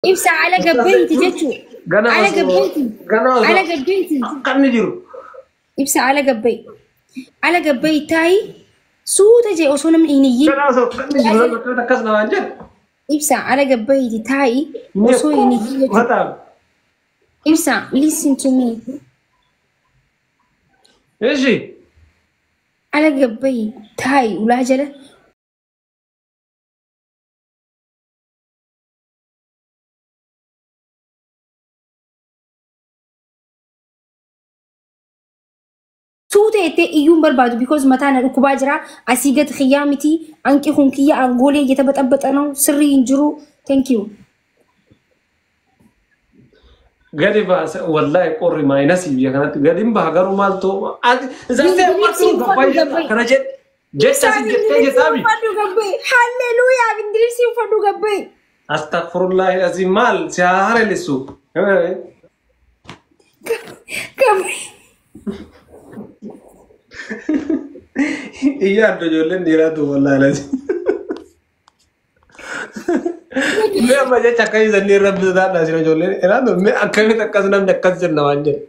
Ibsa ala gabbeeyti jechuudha. Gana Ala osoo gabbeeyti. gana Ala osoo gabbeeyti. akka inni jiru. Ibsa ala gabbee. Ala gabbee taayi suuta jee osoo namni hin iyyin. Gana osoo akka inni jiru namni akkamitti akkas namaan jedhu. Ibsa ala gabbeeyti taayi osoo hin iyyin jechuudha. Mataan. Ibsa, listen to me. Ishi. Ala gabbee taayi ulaa jala. Suuta jettee iyyuun barbaadu because mataa na dhukkubaa jira. Asii gad xiyyaa miti. Anqi kun kiyya angoolee እየተበጠበጠ ነው. Sirrii hin jiru. Thank you. Gadi baase, wallahi qorri minusii biyya kanatti gadi hin baha, garuu maaltu ati zartee Bindiribsii uffatu uffadhu gabbaayee gabbee. kana jedhe jecha si jettee jettaami. Uffadhu gabbee. Halleluuyaa, bindiribsii uffadhu gabbee. Astaghfirullahi asii, maal si haa harelisu. Gabbee. Iyya adda ijoolleen dhiiraatu wallahi lasi. Mee amma jecha akkasii sannii rabbi sodaadhaa isin ijoolleen dhiiraatu, mee akkamitti akkas namni akkas jenna waan jedhe.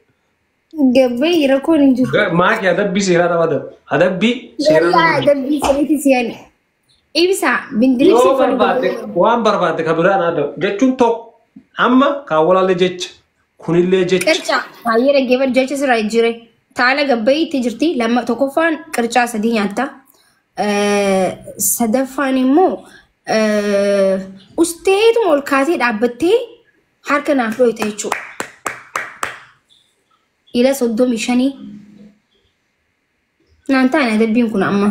Gabbee, rakkoon hin jiru. Maaki adabbii seeraa nama adabu. Adabbii seeraa nama Wallaahi adabu. adabbii sirriitti si'ani. Ibsa, bindiribsii Yoo uffadhu barbaadde gabbee. waan barbaadde ka biraan adabu jechuun tokko amma kaawwalallee jecha kunillee jecha. Qircaa baay'ee dhaggeeffadhu, jecha sirraa jire. Taala gabba'iitti jirti. Lama, tokkoffaan qircaa sadii nyaatta. Sadaffaan immoo usteetuma ol kaatee dhaabbattee harka naaf dhooyta jechuudha. Ila 35 naan taane adabbiin kun amma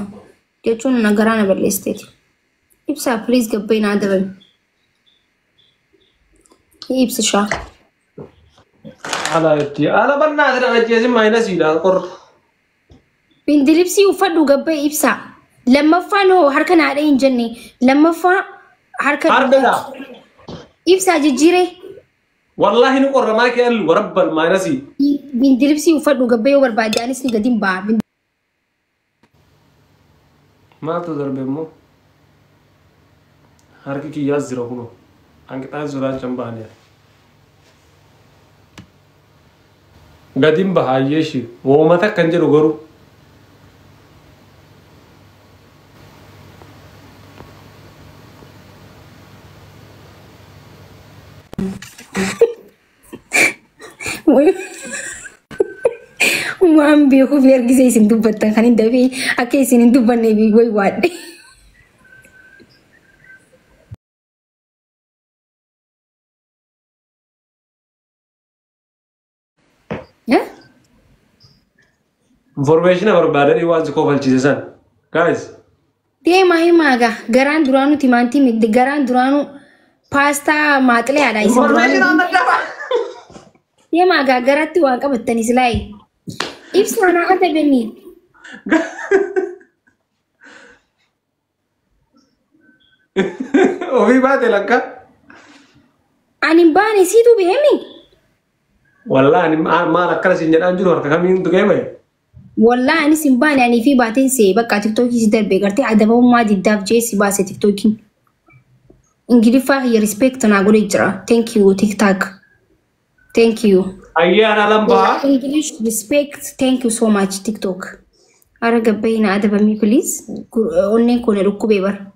jechuun na garaa na balleessiteeti. Ibsaa, please, gabba'i naa dabame. Ibsa shaa. Ala itti ala bannaa asirra ajjeesin minusiidha qorra. Bindiribsii uffadhu gabba'i, ibsaa. Lammaffaan hoo harka naadhee hin jenne. Lammaffaa harka Harkadha. Ibsaa, jijjiiree. Wallahi ni qorra maakii allu warabbal minusii. Bindiribsii uffadhu gabbee yoo barbaadde, anis ni gadi hin ba'a. Maaltu darbe immoo? Harki kiyyaas jira kunoo. Hanqixaa sodaachan baanee. Gadiin baha ayyeeshi. Woomata akkan jedhu garuu. Waan beekuuf ergisee isin dubbattan kan hin dafee akka isin hin dubbanne wayi waadhe. Information barbaadanii waan si kofalchiise san. Guys. Deemaa himaa gaa, garaan duraanuu timaantii miti, garaan duraanuu paastaa maaxileedha isin Information duraanuu. amma dafa. Deemaa gaa, garatti waan qabattanis laayi. Ibsaa naa adabanii. Ofii baate lakka. Ani hin baane, siitu beemi. Wallahi ani maal akkana siin jedhaan jiru, harka kamiin tuqee bahe. Wallaahi anis hin baane, anii fi baateen see bakka tiktookii si darbe gartee adabamummaa diddaaf jee si baase tiktookiin. Ingiliffaa kiyya respect naa godhee jira. Thank you, TikTok. Thank you. Ayyaan alan baha. English respect. Thank you so much, TikTok. Ara gabba'i na adabamii, please. Onneen koo na dhukkubee bara.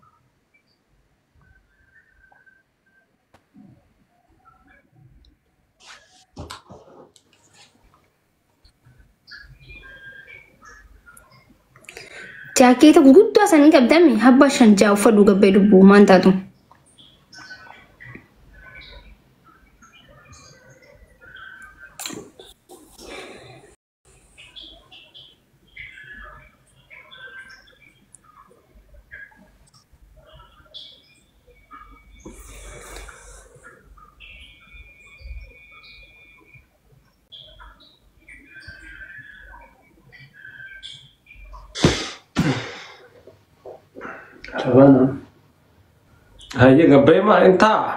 Jaakeeta gurguddaa sanii qabdami habba shan ja'a uffadhu gabbee, lubbuu maan taatu. Hayyee gabbee maa hin taa'a.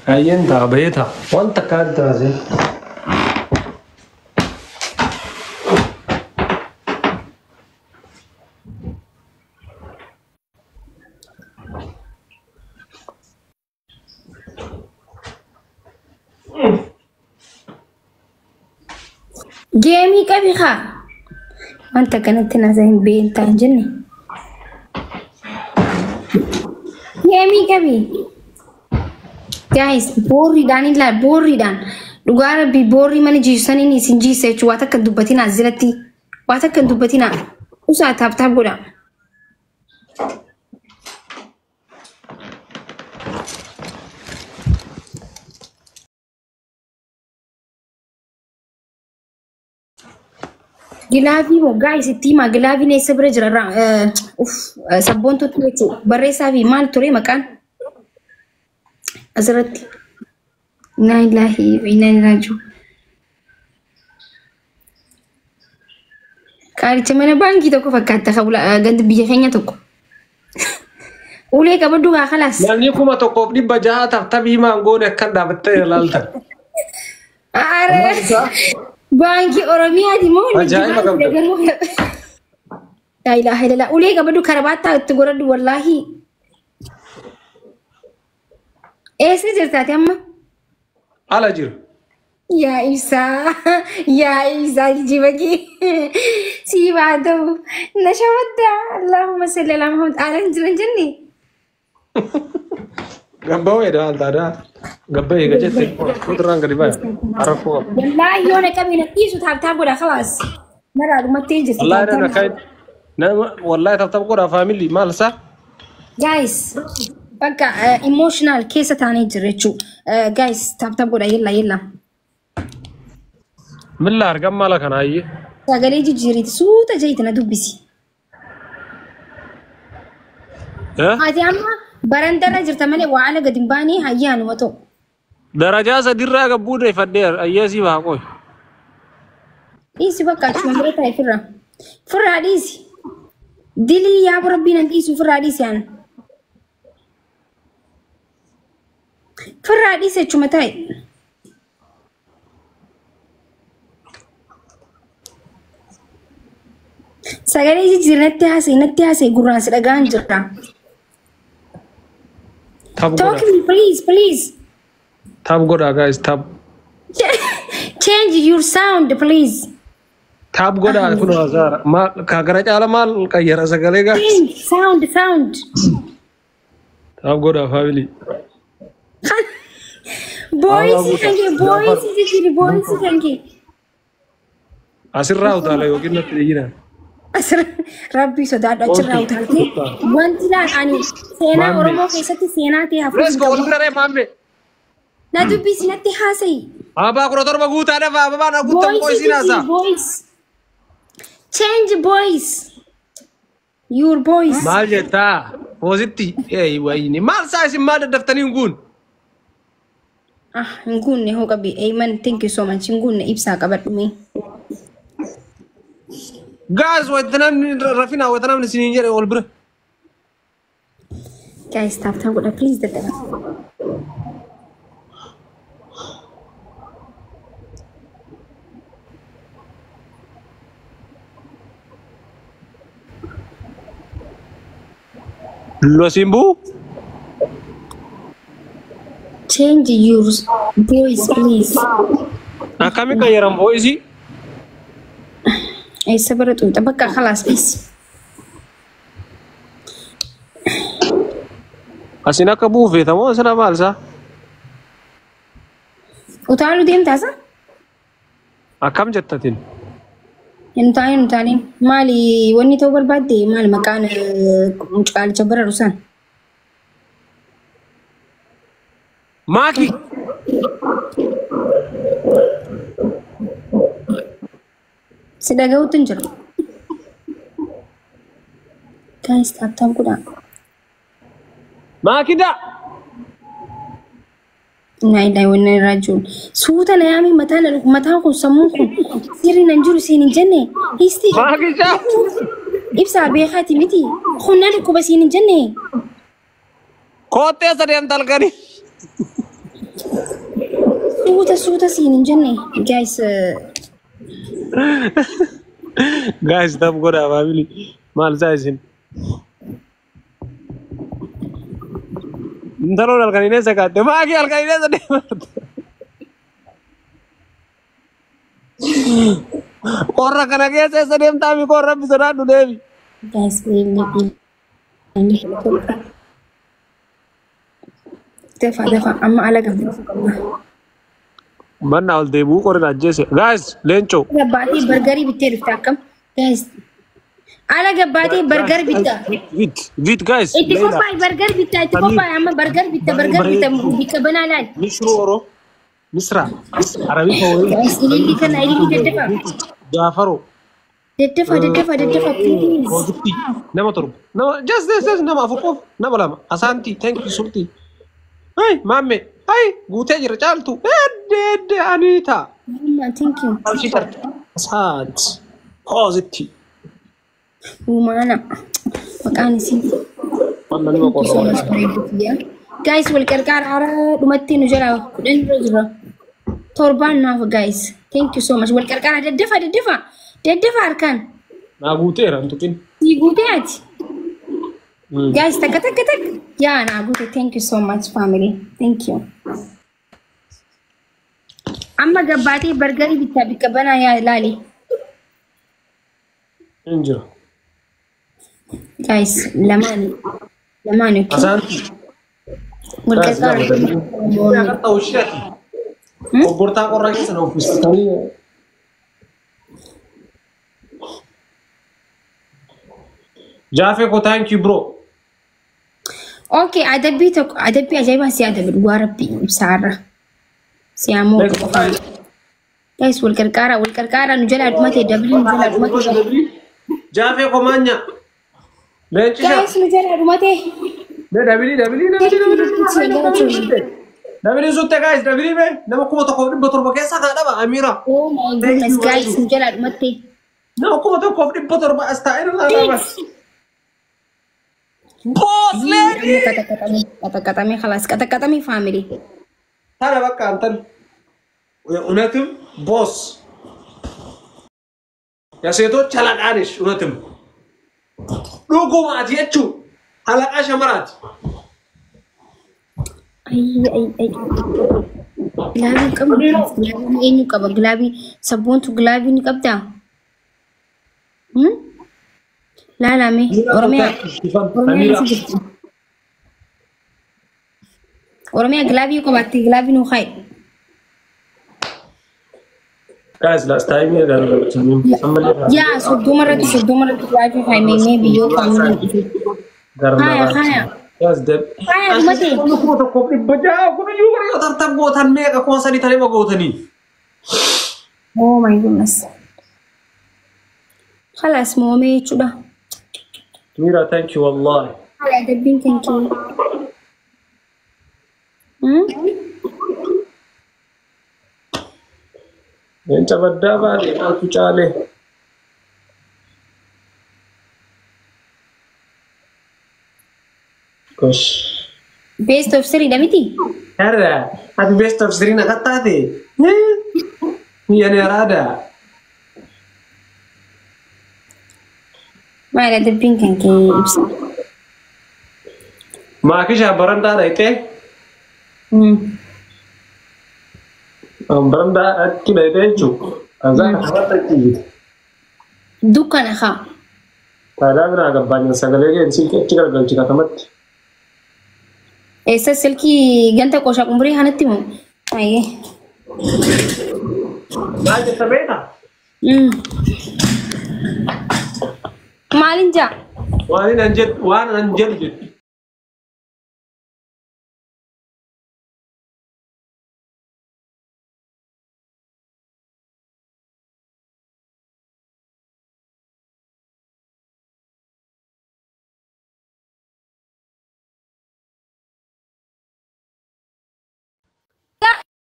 Hayyee hin taa'a bahee taa'a. Wanta akka taasise. Geemii qabi haa. Wanta kanatti nasa hin beektaa hin jenne. Geemii qabi. Guys, boorriidhaan illaa boorriidhaan dhugaa rabbii boorrii mana jiisaniin isin jiisa jechuun waan takka hin dubbatinaa asirratti waan takka hin dubbatinaa usaa tap tap godha. Gilaavii moo guys itti himaa gilaaviin eessa bira jira irraa uff sabboontutti jechuudha barreessaa fi maal ture maqaan asirratti. Innaa ilaahi wa innaa ilaihi raaji'uun. Qaalicha mana baankii tokko fakkaata kabula gandi biyya keenya tokko. Ulee qabadhu kaa kalaas. Namni 1600 tap-tapii maangoon akkan dhaabattee ilaaltan. Are baankii Oromiyaati moo Ajaa'iba qabda. Laa ilaaha illallah. Ulee qabadhu karabaattaa itti godhadhu wallaahi. Eessa jirtaati amma? Ala jiru. Yaa ibsaa, yaa ibsaa jijjiiba kee sii haa ta'u na shawadda Allahumma salli ala Muhammad ala hin jiran jenne. Gabbawee dha altaadha. Gabbawee gajette fuulduraan gadi baya. Rakkoo qaba. Wallaahi yoo na qabe na dhiisu tap tap godha khalaas. Maraa dhumattee jirti. Wallaahi nama kan nama wallaahi tap tap godha faamilii maal isaa? Guys, bakka emotional keessa taanee jirra jechuudha. Guys, tap tap godha yella yella. Milla argan maala kana ayyee. Sagalee jijjiiriiti suuta jeeti na dubbisi. Ati amma barandarra jirta malee waa ala gadi hin baane hayyaanuma ta'u. Darajaa sadirraa gabbuu deeffadhee ayyee sii baha qoy. Dhiisi bakka achuma bira taa'e firra. Firraa dhiisi. Dilii yaa rabbiin an dhiisu firraa dhiisi an. Firraa dhiisi achuma taa'e. Sagalee jijjiirri natti haasa'e gurraan si dhaga'an jira. Tap Talk godha. me please please. Tap godha guys tap. Change your sound please. Tap godha kun hasaara. Maal ka gara caala maal qayyara sagalee guys. Change sound sound. Tap godha faamilii. Boys kan kee boys jijjiirri boys kan kee. Asirraa utaala yookiin natti dhiyyinaan. Asirra rabbii sodaadhu achirraa utaaltee wanti laan ani seenaa Maammee. Oromoo keessatti seenaa ta'e hafuu Let's hin go qabu. wal bira ree maammee. Na dubbisi natti haasa'i. Ababaa 17 guutaa dhafa ababaan guutan Voice qoyisiin haasaa. jijjiiri voice. Change voice. Your voice. Maal jettaa? Poositti wayini maal saa isin maal daddaftanii hin guun? Ah, hin guunne hoo qabi. Eyman, thank you so much. Hin guunne ibsaa qabadhu mee. Gaas wayita namni rafinaa wayita namni isiniin jedhe ol bira. Guys, tap tap godha please daddaba. Losimbuu. Change your voice please. Akkami qayyaran voice? Eessa bira xuuxa bakka khalaas dhiisi. Asin akka buufeetamoo sila maal isaa? Utaaluu deemtaasa? Akkam jettatin? Hin utaalin hin utaalin. Maali wanni ta'uu barbaadde maali maqaan qaalicha bara rusaan? Maaki. Si dhaga'uutu hin jiru. Guys, tap tap godhaa. Maakida. Innaa ilaahi wa innaa ilaihi raaji'uun. Suuta na yaami mataan mataan kun sammuun kun sirri nan jiru siin hin jenne. Histi Maakisha. ibsaa beekaati miti. Kun na dhukkuba siin hin jenne. Koottee sadeen talganii. Suuta suuta siin hin jenne. Guys, Guys tap godhaa faamilii. Maal isaa isin? Intaloon halkan eessa kaatte? Maakii halkan eessa deemarte? Qorra kana keessa eessa deemtaa mi qorra rabbi sodaadhu deemi. Guys, ililli ililli. Dafa dafa amma ala gabbatu qabna. Manna ol deebi'uu qorri ajjeese. Guys, leencoo. Gabbaatee bargarii bittee dhufte akkam? Guys, ala gabbaatee bargar bitta. Vit, vit guys. Itti qophaa'i bargar bitta itti qophaa'i amma bargar bitta bargar bitta bikka banaa laal. Misru oro. Misra. Arabi koo. Guys, ililli kana ililli daddafa. Jaafaro. Daddafa daddafa daddafa please. Roojifti. Nama torba. Nama just just just nama afur qofa. Nama lama. Asaanti. Thank you sulti. Hey maamme. Hey guutee jira caaltu. Edde edde Anita. Mama, thank you. Abshii tarta. Asaanti. Positive. Uumaana. Maqaan isii. Wanna nama Thank you so qorra. much bareedu kiyya. Guys, wal qarqaar haaraa dhumatti nu jala 10 irra jira. Torbaan naaf guys. Thank you so much. Wal qarqaar daddafa daddafa. Daddafa harkaan. Naa guuteera hin tuqin. Sii guutee ati. Guys, takka takka takka. Yaa naa guute. Thank you so much family. Thank you. Amma gabbaatee bargarii bittaa bikka banaa yaa ilaali. Hin jiru. Guys, lamaani. Lamaani okay. Asaanti. Wal qarqaar. Gurgurtaa qorra keessa na uffistanii. Jaafee ko thank you bro. Okay, adabbii tokko adabbii ajaa'ibaa si adabi dhugaa rabbii ibsaarra. Si ammoo guys wal qarqaara wal qarqaara nu jalaa dhumate dabli nu jalaa dhumate. Jaafee ko maanya. Leencisha. Guys nu jalaa dhumate. Mee dabilii dabilii dabilii dabilii. Dabilii sutte guys dabilii mee nama 1700 keessaa kana dhaba Amira. Oh my goodness guys nu jalaa dhumate. Nama 1700 as taa'ee irraa dhaba. Boss lady. Qaxaqaxamee خلاص qaxaqaxamee family. Tana bakka antan እውነትም ቦስ የሴቶች አለቃ ነሽ። እውነትም dhugumaati jechuun አለቃ shamaraati. Ay ay ay. Gilaabii qabu. Gilaabii eenyu qaba? Gilaabii sabboontu gilaabii ni qabdaa? Laalame Oromiyaa Oromiyaa eessa jirti? Oromiyaa gilaabii qabaatte gilaabii nuu kaa'i. Guys, last time Yaa 30 irratti 30 irratti gilaabii kaa'i mee biyyoo faamilii dhufe. Haya haya. Haya dhumate. 1600 kun iyyuu warra tartan gootan meeqa 3000 tanima gootanii. Oh my goodness. خلاص moomee jechuudha. Mira, thank you wallahi. Haya adabbiin kan kee. Leenca baddaa baate maaltu caalee? Gosh. Best of three dha miti? Herra, ati best of three na qaxxaate. Yane araada. Maal adabbiin kan kee ibsa? Maakisha barandaa dhayxee? Barandaa achi dhayxee jechuun. Azaa kanarratti achi jira. Dukkana haa. Faayidaa biraa gabbaanyan sagalee kee achi garagalchi katamatti. Eessa silkii ganta qooshaa qumburii kanatti moo? Ayyee. Maal jetta beektaa? Maalin jaa? Waan an jedhu waan an jedhu jedhu.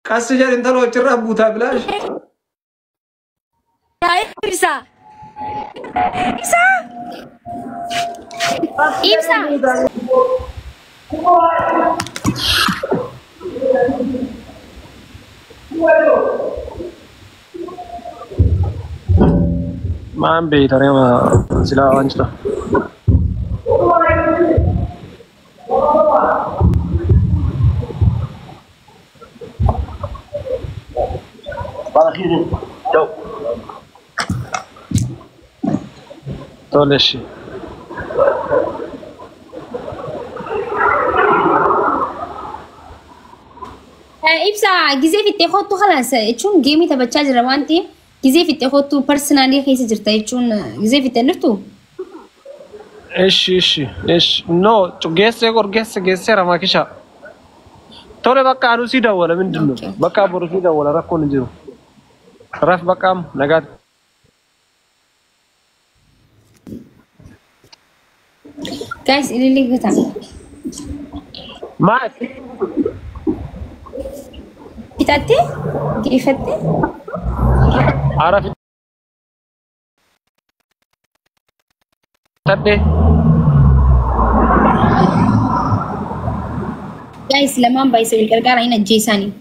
Qassi jedhu intala achirraa buutaa bilaash. Ibsa. Ibsa. Ibsa. Maan beekta reema silaa waan jira. Ciao. Tole ishee. Ibsa gizee fixxee kottu khalaas jechuun geemii taphachaa jira waan ta'eef gizee fixxee kottu personaalii keessa jirta jechuun gizee fixxee jirtu. Ishi ishi ishi no geessee gor geesse geesseera maakisha. Tole bakka anuu sii dawwala mindin ነው bakka boru sii dawwala rakkoon hin jiru. Raf bakka amma nagaatti. Guys, ililii guutaa. Maal? Fixattee? Geeffattee? Ara fixadhee. Guys, lamaan baay'isee wal gargaara hin ajjeesanii.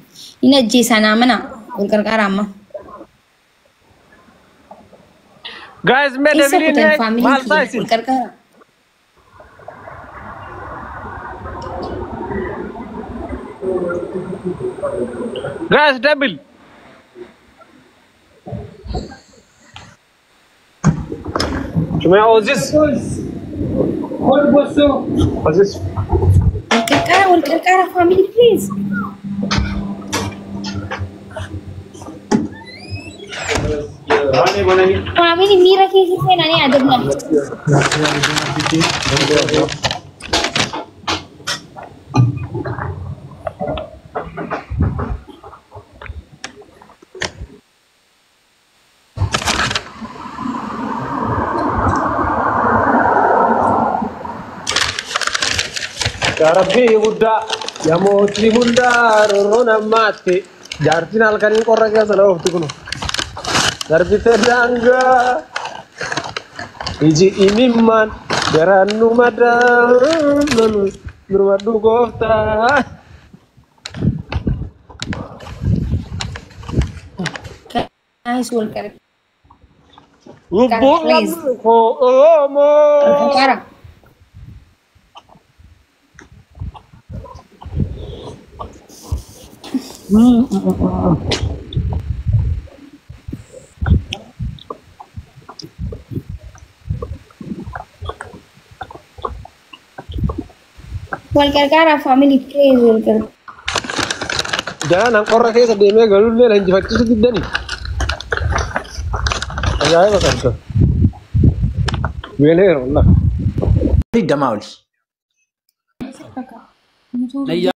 Hin ajjeesan amana wal gargaara amma. Guys, mee Eessa deebiin kutan faamiliin maal kiyya taasisin? wal gargaara. Guys, double. Cuma Oziz. Oziz. Wal gargaara wal gargaara faamilii please. Faamilii miira keessa seenanii adabna. Yaa Rabbii guddaa yaa mootii hundaa roorroo namaatti jaartiin halkanii qorra keessa na oofti kunu. Darbite daangaa iji imimmaan garaan nu madaan birmadhu gooftaa. Guys, wal gargaara Lubbuun please. lammi koo Wal Oromoo. gargaara. Wal gargaara faamilii please wal gargaara. Jalaan qorra keessa deemee galullee na injifachiisu diddani. Ajaa'iba qabda. Beeleera wallah. Digdamaa oli.